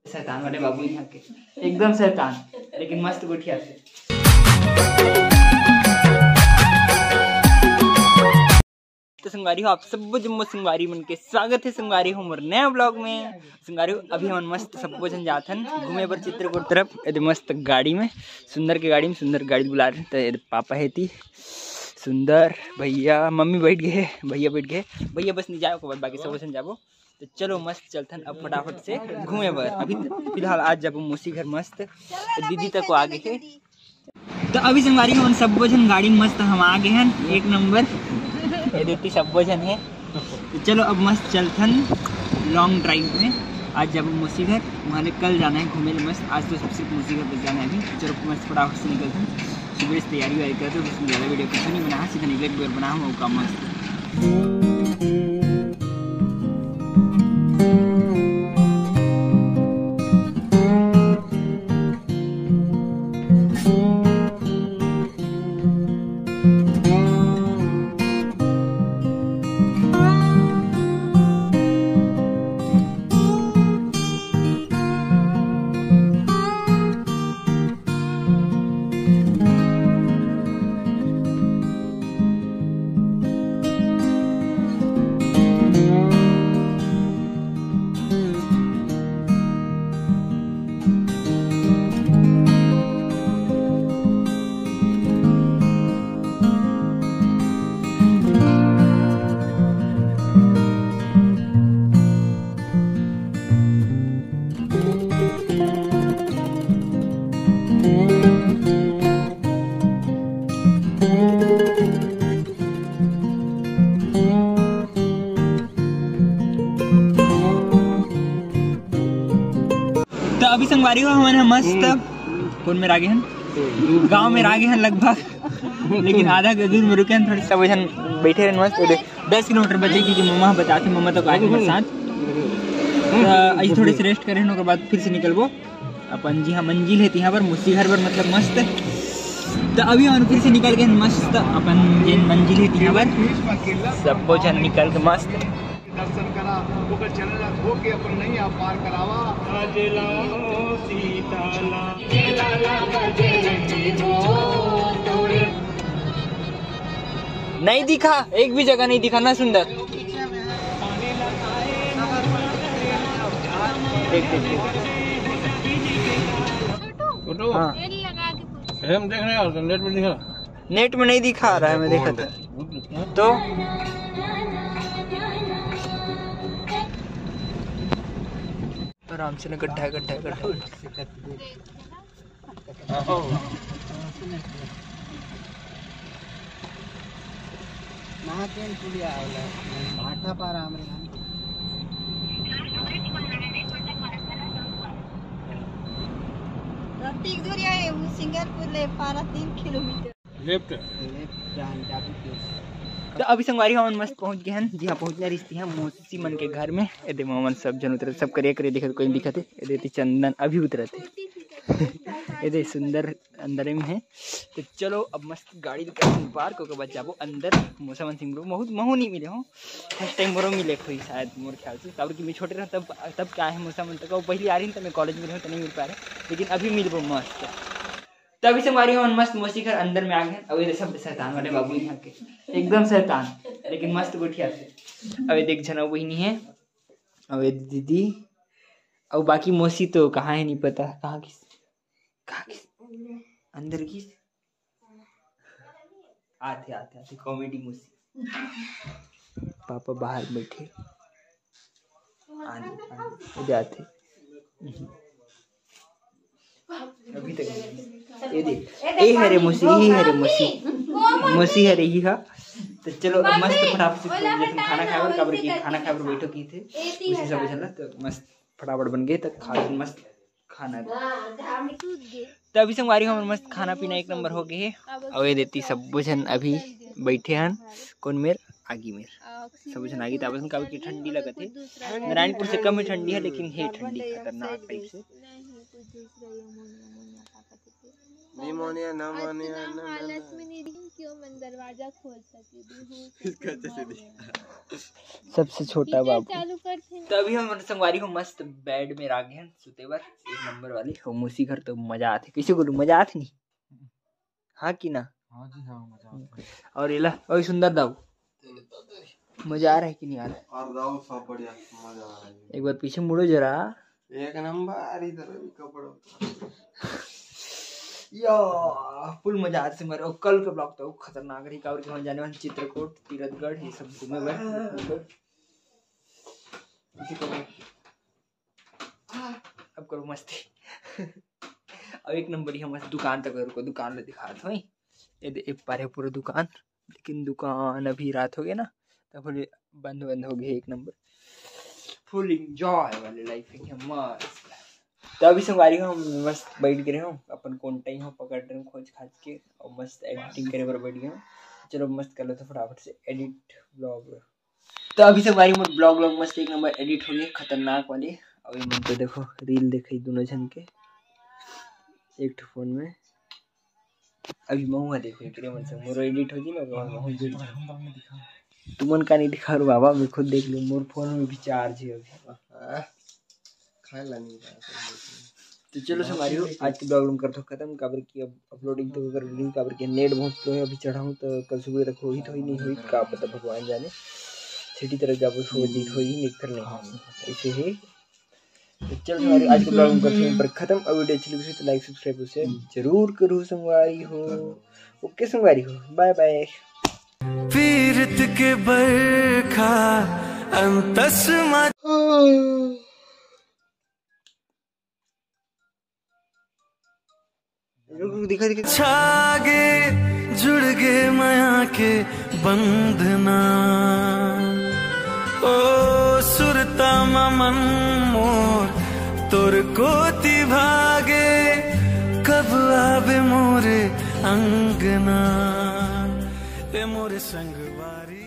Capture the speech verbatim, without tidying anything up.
शैतान वाले बाबू यहाँ के, एकदम शैतान, लेकिन मस्त गोठियाथे। तो संगवारी हो, आप सब्बो जम्मो संगवारी मन के स्वागत है संगवारी हो मोर नया ब्लॉग में। संगवारी हो, अभी हमन मस्त सब्बो झन जाथन घूमे बर चित्रकूट तरफ। एदे मस्त गाड़ी में, सुंदर के गाड़ी में, सुंदर गाड़ी बुला रहे। तो एदे पापा है ती, सुंदर भैया, मम्मी बैठ गए, भैया बैठ गए, भैया बस नहीं जाए, ओकर बाद बाकी सब्बो झन जाबो। तो चलो मस्त चलथन अब फटाफट से घूमे बर। अभी त-, फिलहाल आज जाबो मौसी घर मस्त। तो दीदी तक को आगे है। तो अभी संगवारी हो, हमन सब्बो झन गाड़ी में मस्त हम आ गए हन, एक नंबर। ये देती सब्बो झन है। तो चलो अब मस्त चलथन लॉन्ग ड्राइव में। आज जाबो मौसी घर, वहाँ ले कल जाना है घूमे ले मस्त। आज तो सिर्फ मौसी घर बस जाना है अभी। तो चलो मस्त फटाफट से निकलथन। सुबह से तैयारी वैयारी करते, तो उसमें ज़्यादा वीडियो कुछ नहीं बना, सीधा निकले एक बार बना हम का मस्त। तो अभी संगवारी हो, हमन ह मस्त कोन में रागे हन, गांव में रागे हन लगभग, लेकिन आधा के दूर में रुके हन। थोड़ी सब झन बैठे रहन मस्त। दस किलोमीटर बचे, क्योंकि मम्मा बताते, मम्मा तो आज हमारे साथ। तो अभी थोड़े से रेस्ट करें, ओकर बाद फिर से निकलबो अपन जी हाँ मंजिल है तिहाँ पर, मौसी घर पर, मतलब मस्त। तो अभी हम फिर से निकल के मस्त अपन जे मंजिल है तिहाँ पर, सब्बो झन निकल के मस्त दर्शन करा, ओकर चरण धो के अपन नैया पार करावा। नहीं दिखा, एक भी जगह नहीं दिखा ना सुंदर। देख, देख, देख। फोटो? हाँ। तेल लगा के पूछ। हम देख रहे हैं, और नेट में दिख रहा। नेट में नहीं दिखा रहा है, मैं देखा था। तो आराम से ना, गड्ढा है, गड्ढा है, गड्ढा है। महाकेन पुलिया वाला भाटा पारा हमरे यहाँ। ठीक दूरी है, वो सिंगारपुर ले पारा तीन किलोमीटर। लेफ्ट। लेफ्ट जान जाबो। तो अभी संगवारी हमन मस्त पहुंच गए हैं, जी हाँ, पहुंचना रिश्ती है मौसी मन के घर में। एदे मोमन सब जन उतरे, सब करिया करिया दिखत, कोई नहीं दिखत है। एदे ती चंदन अभी उतरत है। एदे सुंदर अंदर में है। तो चलो अब मस्त गाड़ी लेके अपन पार्क होकर बच जाबो अंदर। मौसा मन सिंह बहुत महू नहीं मिले हो, फर्स्ट टाइम मोरो मिले कोई शायद मोर ख्याल से, काबर कि मैं छोटे रहा तब, तब क्या है मौसा मन तक, वो पहली आ रही तो मैं कॉलेज में रहूँ तो नहीं मिल पा रहे, लेकिन अभी मिलबो मस्त। तभी से हमारी हमन मस्त मौसी घर अंदर में आ गए। अब ये सब शैतान वाले बाबू यहाँ के, एकदम शैतान, लेकिन मस्त गोठियाथे। अब ये देख झन अउ बहिनी है, अब ये दीदी, अब बाकी मौसी तो कहाँ है नहीं पता, कहाँ किस, कहाँ किस, अंदर किस, आते आते आते कॉमेडी मौसी, पापा बाहर बैठे। आने, आने, जाते। अभी तक नहीं। ये देख, ए हरे मौसी, ये हरे मौसी, मौसी हरे ही हा। तो चलो अब मस्त फटाफट से जैसे खाना खाए बर, काबर की खाना खाए बर बैठो की थे, उसी सब बुझल ना, तो मस्त फटाफट बन गए, तो खा के मस्त खाना। तो अभी संगवारी हमर मस्त खाना पीना एक नंबर हो गए है। और ये देती सब बुझन अभी बैठे हन, कौन मेर आगी मेर। सब झन आगी ताबे काबर कि ठंडी लगत हे। नारायणपुर से कम ही ठंडी है, लेकिन हे ठंडी खतरनाक टाइप से। निमोनिया, नमोनिया, हालत में नहीं क्यों मन दरवाजा खोल सके। सबसे छोटा बाबू। चालू कर थे। तो अभी हम संगवारी हो मस्त बेड में रागे हन सुते बर, एक नंबर वाली। हो मौसी घर तो मजा आथे। कैसे बोलू, मजा आथे नहीं? हाँ कि ना? हाँ जी, हाँ, मजा आथे। और एला, ओए सुंदर दाऊ, मजा आ रहा है कि नहीं आ रहा है? और दाऊ, सब बढ़िया, मजा आ रहा है। एक बार पीछे मुड़ो जरा। एक नंबर, इधर भी कपड़ा उतार। या, फुल मजा आथे संगवारी। और कल के ब्लॉग तो खतरनाक रही, काबर कि हम जाने वाले चित्रकूट, तीरथगढ़, ये सब घूमे बर। इसी को अब करो मस्ती। अब एक नंबर ही मस्त दुकान तक रुको, दुकान ला दिखात होई। ये दे, ये पारे पूरा दुकान, लेकिन दुकान अभी रात हो गया ना, तब बोले बंद बंद हो गया। एक नंबर फुल एंजॉय वाले लाइफ है मस्त। तो अभी संगवारी हो, हम मस्त बैठ गए हो, अपन कोंटई हो पकड़ रहे हो खोज खाज के, और मस्त एडिटिंग करे बर बैठ गए हो। चलो मस्त कर लो तो फटाफट से एडिट ब्लॉग। तो अभी संगवारी मोर ब्लॉग व्लॉग मस्त एक नंबर एडिट हो गए, खतरनाक वाले। अभी मन तो देखो रील देखे दोनों झन के एक ठो फोन में। अभी महू हा देखो एकरे मन से मोर एडिट हो जी ना, महू तुमन का नहीं दिखा रो बाबा, मैं खुद देख लूँ, मोर फोन में भी चार्ज है अभी। खाए ला नहीं रहा। तो चलो संगवारी हो, आज के ब्लॉग हम करथो खत्म, काबर कि अब अपलोडिंग तो कर रही, काबर कि नेट बहुत स्लो है, अभी चढ़ाऊँ तो कल सुबह तक होही तो होही नहीं होही, का पता भगवान जाने। सिटी तरफ जाबो सो जीत होही नहीं फिर नहीं। ऐसे ही। तो चलो संगवारी, आज के ब्लॉग हम करथो यहीं पर खत्म। और वीडियो अच्छी लगी तो लाइक सब्सक्राइब शेयर जरूर करो संगवारी हो। ओके संगवारी हो, बाय बाय। पीरत के बरखा अंतस मा रुक, रुक, दिखा, दिखा। छागे जुड़ गे मया के बंधना। ओ सुरता ममन मोर तोर कोति भागे, कब आबे मोरे अंगना, ए मोरे संगवारी।